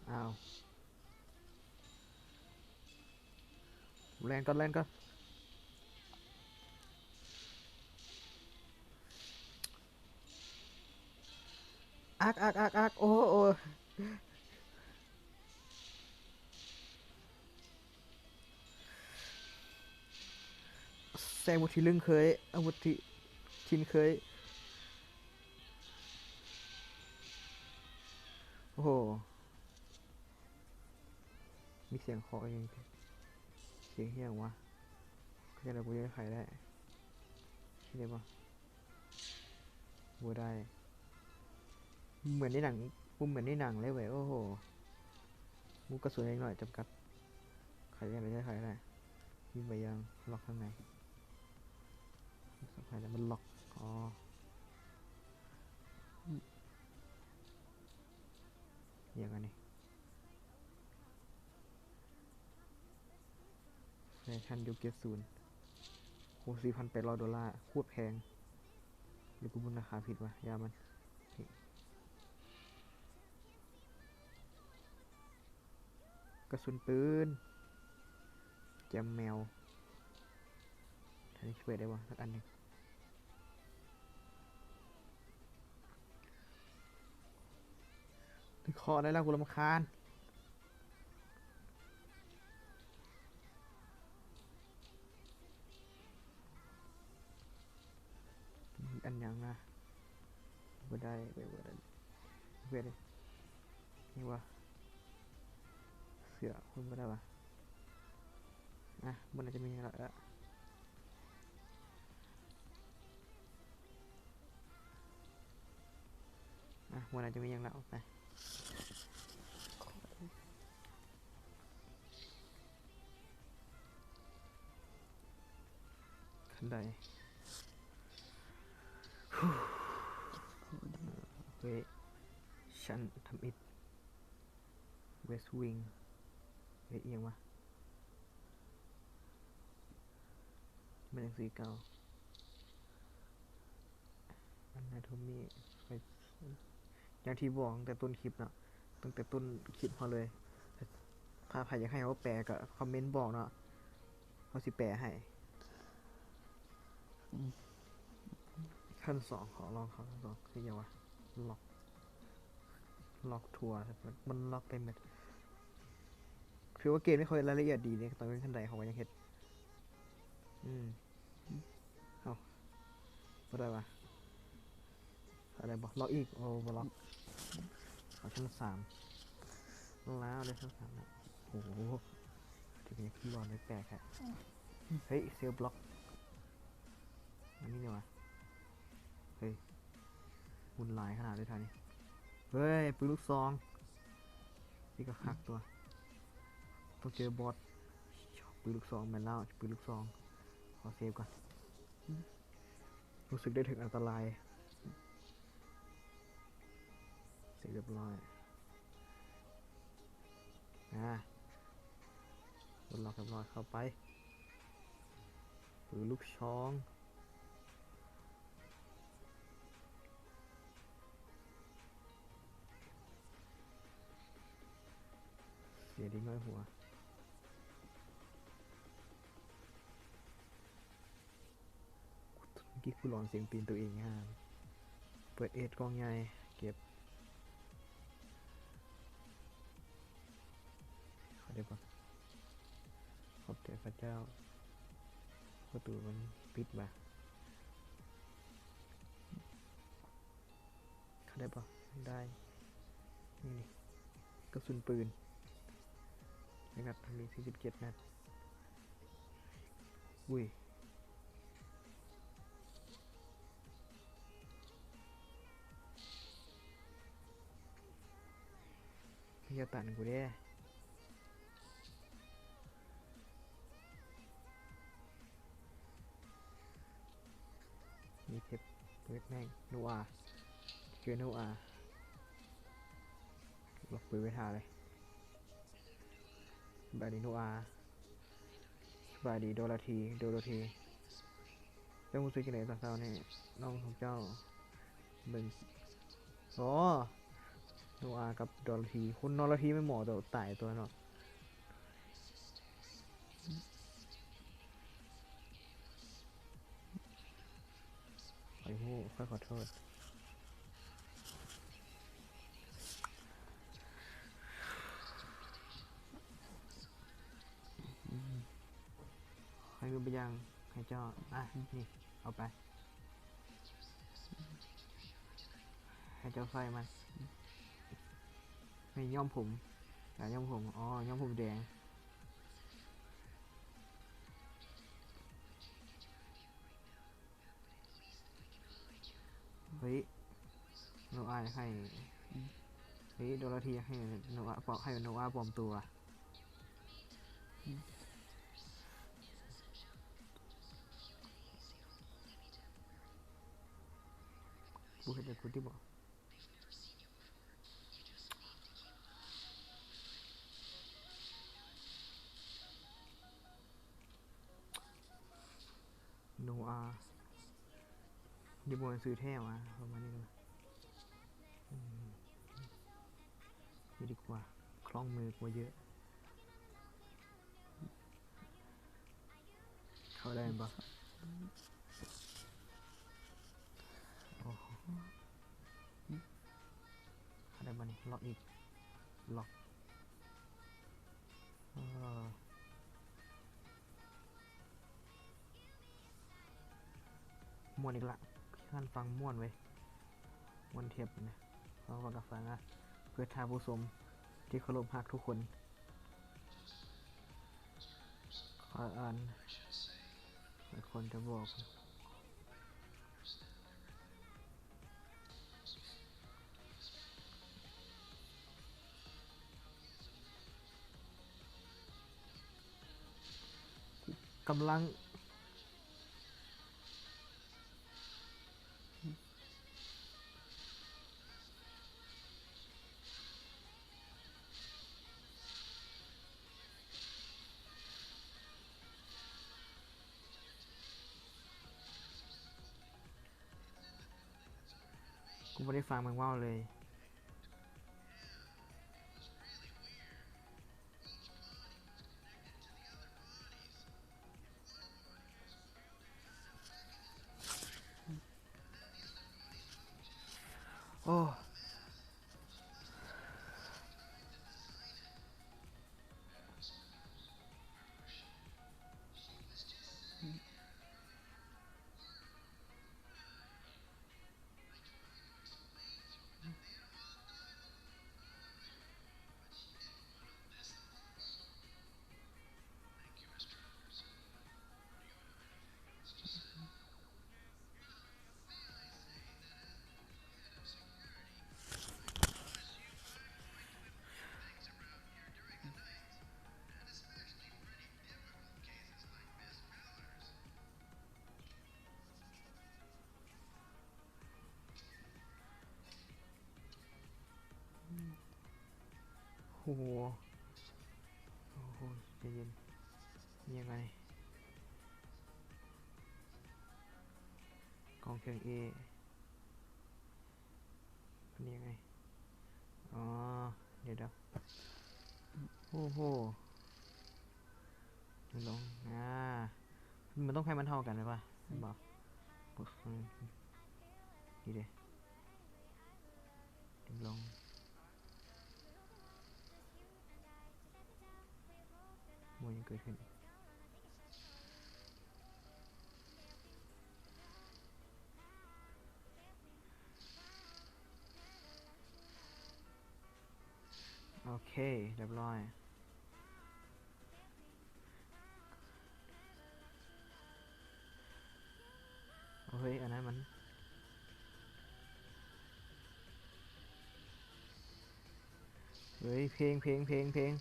ອ້າວ ແລ່ນກ່ອນ ແລ່ນກ່ອນ. ອັກ ອັກ ອັກ ອັກ ໂອ້ ໂອ້ ແຊງບໍ່ທີ່ລຶ້ງເຄີຍ ອາວຸດທີ່ທິນເຄີຍ. ໂອ້ໂຫ ມີສຽງເຄາະອີກ ສຽງຫຍັງວະ? ເຮັດຈັ່ງໃດກູຈະໄຂໄດ້? ເຮັດໄດ້ບໍ່? ບໍ່ໄດ້. ເໝືອນໃນໜັງ ບໍ່ເໝືອນໃນໜັງເລີຍເວີຍ. ໂອ້ໂຫ ງບກະສຸນເລັກນ້ອຍຈຳກັດ. ໄຂຈັ່ງໃດ ໃຊ້ໄຂໄດ້. ມີໃບຢາງລັອກທາງໃນ. ສຳຄັນແລ້ວມັນລັອກ. ອໍ ຫຍັງອັນນີ້? ແຟຊັ່ນຍຸກເຈັດສິບ. ໂອ້ ສີ່ພັນແປດຮ້ອຍໂດລາ ໂຄດແພງ. ຫຼືກູມູນລາຄາຜິດວະ? ຢ່າມັນ. ກະສຸນປືນ ແຈມແມວ. ອັນນີ້ຊິເປີດໄດ້ບໍ່ ສັກອັນໜຶ່ງ? ຖືກເຄາະໄດ້ແລ້ວ ກູລຳຄານ. ອັນຫຍັງນະ? ບໍ່ໄດ້ ບໍ່ໄດ້ ບໍ່ໄດ້. ນີ້ວະ? ເສື້ອຄຸນບໍ່ໄດ້ວະ. ອ່ະ ບໍ່ໜ້າຈະມີຫຍັງລະ. ອ່ະ ບໍ່ໜ້າຈະມີຫຍັງລະ ອອກໄປ. ຂັ້ນໄດ. ເວ ຊັ້ນທຳອິດ. ເວສວິງ. ເວ ອີ່ຫຍັງວະ? ແມ່ນຫຍັງສີເກົ່າ? ອານາໂທມີ ຂ້ອຍ ຢ່າງທີ່ບອກຕັ້ງແຕ່ຕົ້ນຄລິບເນາະ ຕັ້ງແຕ່ຕົ້ນຄລິບເຮົາເລີຍ. ຖ້າໃຜຢາກໃຫ້ເຮົາແປກໍຄອມເມັນບອກເນາະ ເຮົາຊິແປໃຫ້. ອືມ ຂັ້ນສອງ ຂໍລອງຂັ້ນສອງ ຄືຫຍັງວະ? ລັອກ ລັອກທົ່ວ ມັນລັອກໄປໝົດ. ຄືວ່າເກມນີ້ເຂົາເຮັດລາຍລະອຽດດີເດ້ ຕອນເປັນຂັ້ນໄດເຂົາກໍຍັງເຮັດ. ອືມ ເອົ້າ ບໍ່ໄດ້ວະ ເອົາໄດ້ບໍ່? ລັອກອີກ ໂອ້ ບໍ່ລັອກ. ເອົາຊັ້ນສາມ ລາວໄດ້ຊັ້ນສາມແລ້ວ. ໂອ້ໂຫ ຖືກຍັງຂຶ້ນຫຼອນແປກໆ ແທ້. ເຮີ້ຍ ເຊວບລັອກ ອັນນີ້ນີ້ຫວາ? ເຮີ້ຍ ຮຸນແຮງຂະໜາດເລີຍທ່ານີ້. ເຮີ້ຍ ປືນລູກຊອງ ນີ້ກໍຄັກຕົວະ. ຕ້ອງເຈີບອດ ປືນລູກຊອງ. ແມ່ນແລ້ວ ປືນລູກຊອງ. ຂໍເຊບກ່ອນ. ຮູ້ສຶກໄດ້ເຖິງອັນຕະລາຍ. ເສັດຮຽບຮ້ອຍ. ອ່າ ປົດລັອກຮຽບຮ້ອຍ ເຂົ້າໄປ. ປືນລູກຊອງ. ເສຍເດັກນ້ອຍຫົວ. ເມື່ອກີ້ກູຫຼອນສຽງຕີນໂຕເອງ. ເປີດເອສກ່ອງໃຫຍ່ ເກັບ. ເຂົ້າໄດ້ບໍ່? ຂອບໃຈພະເຈົ້າ. ປະຕູມັນປິດຫວາ? ເຂົ້າໄດ້ບໍ່? ໄດ້. ນີ້ນີ້ ກະສຸນປືນ ຈັກນັດ? ມີສີ່ສິບເຈັດນັດ. ອຸ້ຍ ຢ່າຕັນກູເດ້. ມີເພັດ ເປີດແມ່ງ ໂນອາ ເຈີໂນອາ. ລັອກ ປີໄປທ່າເລີຍ. ສະບາຍດີໂນອາ ສະບາຍດີໂດລາທີ ໂດໂຣທີ. ເຈົ້າຮູ້ສຶກຈັ່ງໃດຕອນເຊົ້ານີ້ ນ້ອງຂອງເຈົ້າເບິ່ງ? ອໍ ໂນອາກັບໂດລາທີ. ຄຸນໂດລາທີແມ່ນໝໍໂຕຕາຍຕົວເນາະ. ຂ້ອຍຮູ້ ຂ້ອຍຂໍໂທດ. ອືມ ຂ້ອຍມີບາງຢ່າງໃຫ້ເຈົ້າ. ອ່ະ ນີ້ ເອົາໄປ. ໃຫ້ເຈົ້າໃສ່ມັນ. ໃຫ້ຍ້ອມຜົມ. ການຍ້ອມຜົມ. ອໍ ຍ້ອມຜົມແດງ. ເຮີ້ຍ ໂນອາຢາກໃຫ້ ເຮີ້ຍ ໂດລາທີຢາກໃຫ້ໂນອາປອມ ໃຫ້ໂນອາປອມຕົວ. ບໍ່ເຮັດໃຫ້ກູຕິບໍ? ໂນອາ ນີ້ບໍ່ແມ່ນຊື່ແທ້ຫວາ ປະມານນີ້ນະ. ອືມ ນີ້ດີກວ່າ ຄ່ອງມືກວ່າເຍອະ. ເຂົ້າໄດ້ແມ່ນບໍ່? ໂອ້ໂຫ ເຂົ້າໄດ້ບໍ່ນີ້? ລັອກອີກ ລັອກ. ເອີ ມ່ວນອີກລະ ຄັນຟັງມ່ວນເວີຍ ມ່ວນທຽບນະ. ເຮົາກໍຟັງນະ ເພື່ອທ່ານຜູ້ຊົມທີ່ເຄົາລົບຮັກທຸກຄົນ. ຂ້ອຍອ່ານ ແລະ ຄວນຈະບອກ ກຳລັງ ກູບໍ່ໄດ້ຟັງມັນເວົ້າເລີຍ. ໂອ້. ໂອ້ໂຫ ໂອ້ໂຫ ໃຈເຢັນ. ມີຫຍັງໄງ? ກອງເຄື່ອງເອ ເປັນຫຍັງໄງ? ອໍ ດຽວໆ ໂອ້ໂຫ ລົງ ອ່າ ມັນຕ້ອງໃຫ້ມັນເທົ່າກັນແມ່ນບໍ່? ແມ່ນບໍ່? ນີ້ເດ້ ລົງ. ບໍ່ຫຍັງເກີດຂຶ້ນ. ໂອເຄ ຮຽບຮ້ອຍ. ໂອ້ຍ ອັນນັ້ນມັນ ເຮີ້ຍ ເພງ ເພງ ເພງ ເພງ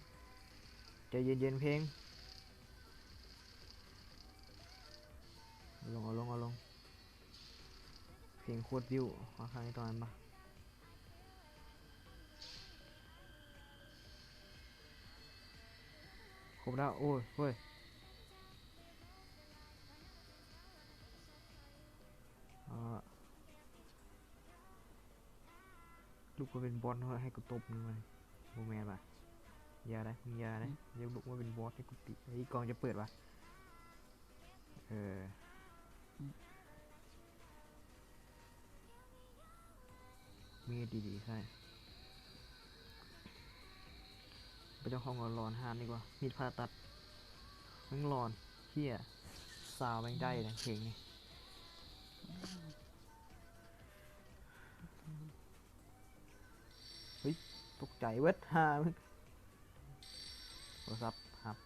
ໃຈເຢັນໆ ເພງ. ເອົາລົງ ເອົາລົງ ເອົາລົງ. ເພງໂຄດວິວ ເອົາທາງນີ້ຕໍ່ແມ່ນບໍ່? ຄົບແລ້ວ. ໂອ້ຍ ເຮີ້ຍ ອ່າ ລຸກມາເປັນບອດໃຫ້ກູຕົບມັນ. ບໍ່ແມ່ນຫວາ? ຢ່າໄດ໋ ມຶງຢ່າໄດ໋. ອືມ ຢ່າລຸກມາເປັນບອດໃຫ້ກູຕິ. ເອີຍ ກ້ອງຈະເປີດຫວາ? ເອີ ອືມ ມີດດີໆໃສ່. ເປັນເຈົ້າຂອງຫຼອນໆ ຮ້ານນີ້ກວ່າ. ມີດຜ່າຕັດ. ແມ່ງຫຼອນ. ເຫ້ຍ ຊາວແມ່ງໄດ້ນະເພງນີ້. ເຮີ້ຍ ຕົກໃຈເວີດ ຫາ ໂທລະສັບຮັບ.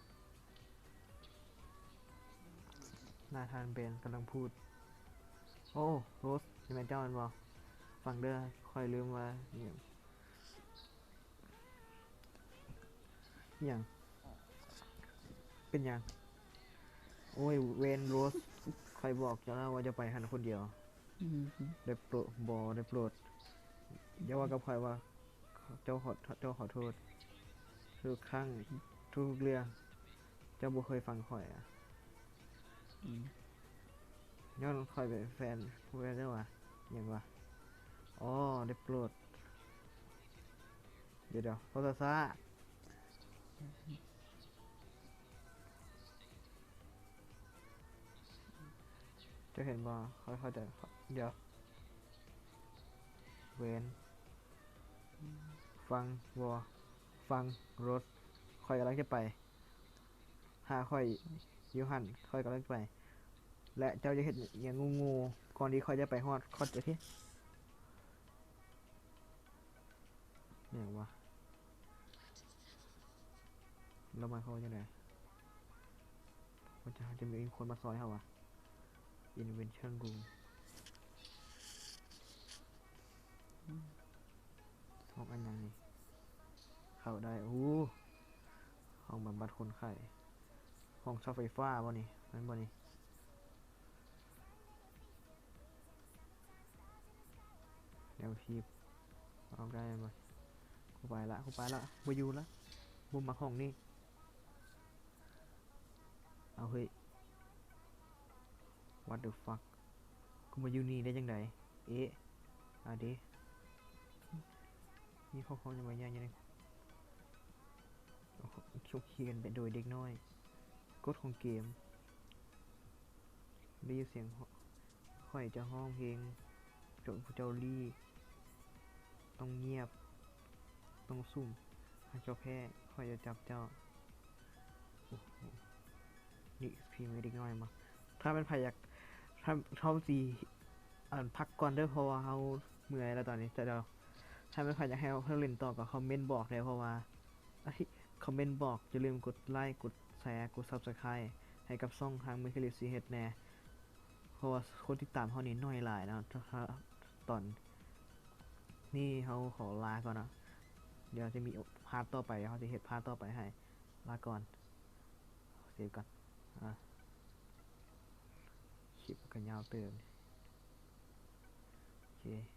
ນາທານ ເບນ ກຳລັງພູດ. ໂອ້ ໂຣສ ນີ້ແມ່ນເຈົ້າແມ່ນບໍ່? ຟັງເດີ ຂ້ອຍລືມວ່າອີ່ຫຍັງ ອີ່ຫຍັງ ເປັນຫຍັງ? ໂອ້ຍ ເວນ ໂຣສ ຂ້ອຍບອກເຈົ້າແລ້ວວ່າຢ່າໄປຫັ້ນຄົນດຽວ. ອືມ ໄດ້ໂປດ ບໍ່ ໄດ້ໂປດ ຢ່າເວົ້າກັບຂ້ອຍວ່າ ເຈົ້າຂໍ ເຈົ້າຂໍໂທດ. ທຸກຄັ້ງ ທຸກເລື່ອງ ເຈົ້າບໍ່ເຄີຍຟັງຂ້ອຍອະ. ອືມ ຍ້ອນຂ້ອຍເປັນແຟນ ແຟນເຈົ້າຫວາ? ຫຍັງຫວາ? ອໍ ໄດ້ໂປດ. ດຽວໆ ເວົ້າຊ້າໆ. ເຈົ້າເຫັນບໍ່? ຂ້ອຍເຂົ້າໃຈ. ດຽວ ເວນ ຟັງບໍ່? ຟັງ ໂຣສ ຂ້ອຍກຳລັງຈະໄປ. ຖ້າຂ້ອຍຢູ່ຫັ້ນ ຂ້ອຍກຳລັງຈະໄປ ແລະ ເຈົ້າຈະເຮັດຫຍັງໂງ່ໆ ກ່ອນທີ່ຂ້ອຍຈະໄປຮອດ? ຂ້ອຍຈະເຮັດ ອີ່ຫຍັງວະ? ລາວໝາຍຄວາມວ່າຈັ່ງໃດ? ວ່າຈະ ຈະມີຄົນມາຊ່ອຍເຮົາວະ? Invention room ຫ້ອງອັນຫຍັງນີ້? ເຂົ້າໄດ້. ໂອ້ ຫ້ອງບຳບັດຄົນໄຂ້. ຫ້ອງເຊົ່າໄຟຟ້າບໍ່ນີ້? ແມ່ນບໍ່ນີ້? ແນວທີ່ອອກໄດ້ແມ່ນບໍ່? ກູໄປລະ ກູໄປລະ ບໍ່ຢູ່ລະ ບໍ່ມັກຫ້ອງນີ້. ເອົາເຮີ້ຍ What the fuck ກູມາຢູ່ນີ້ໄດ້ຈັ່ງໃດ? ເອະ ອາເດ ມີຂໍ້ຄວາມຫຍັງບາງຢ່າງຢູ່ໃນ ໂອ້ໂຫ ເຂດຂຽນໂດຍເດັກນ້ອຍ. ກົດຂອງເກມ ໄດ້ຍິນສຽງ ຂ້ອຍຈະຮ້ອງເພງ ເຈົ້າ ເຈົ້າລີ້ ຕ້ອງງຽບ ຕ້ອງຊຸ່ມ ຫາກເຈົ້າແພ້ ຂ້ອຍຈະຈັບເຈົ້າ. ໂອ້ໂຫ ນີ້ພີເມເດັກນ້ອຍມາ. ຖ້າແມ່ນໃຜຢາກ ຖ້າ ເຮົາຊິ ອັນ ພັກກ່ອນເດີ ເພາະວ່າເຮົາເມື່ອຍແລ້ວຕອນນີ້. ແຕ່ດຽວ ຖ້າແມ່ນໃຜຢາກໃຫ້ເຮົາ ເຮົາຫຼິ້ນຕໍ່ ກໍຄອມເມັນບອກເດີ ເພາະວ່າ ອາທິ ຄອມເມັນບອກ. ຢ່າລືມກົດໄລ ກົດແຊ ກົດ Subscribe ໃຫ້ກັບຊ່ອງທາງ Mercury ຊິເຮັດແດ່ ເພາະວ່າຄົນຕິດຕາມເຮົານີ້ໜ້ອຍຫຼາຍເນາະ. ຕອນນີ້ເຮົາຂໍລາກ່ອນເນາະ ດຽວຈະມີພາດຕໍ່ໄປ ເຮົາຈະເຮັດພາດຕໍ່ໄປໃຫ້. ລາກ່ອນ ເຊບກ່ອນ. ອາ ຄລິບກໍຍາວເຕີບ. ໂອເຄ.